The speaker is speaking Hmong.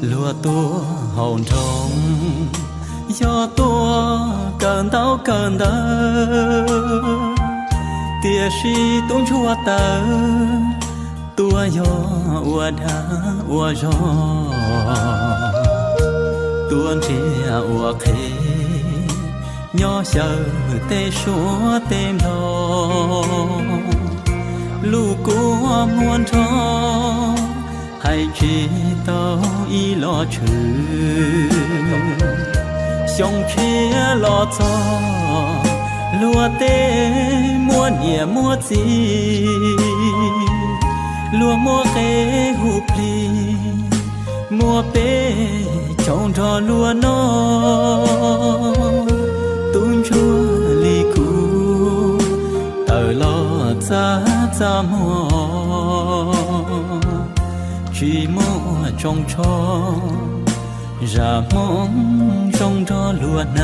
Luag tuaj hauv nroog, yog tuaj kawm ntaub kawm ntawv, tiam sis tub ntsuag tawv, tuaj yog ua dag ua zog, tuaj nrhiav ua qhev, nyob xyaw tej suab tej nplog. Lub kua muag nrog hais tsis tau ib los tshwm. Xyoo tshiab los txog, luag tej muaj niam muaj txiv, luag muaj qe hu plig, muaj peb caug nrog luag noj. Tub ntsuag li kuv, tawm los txaj txaj muag, tsis muaj tsoos tsho, zam hmoov zoo nrog luag hnav.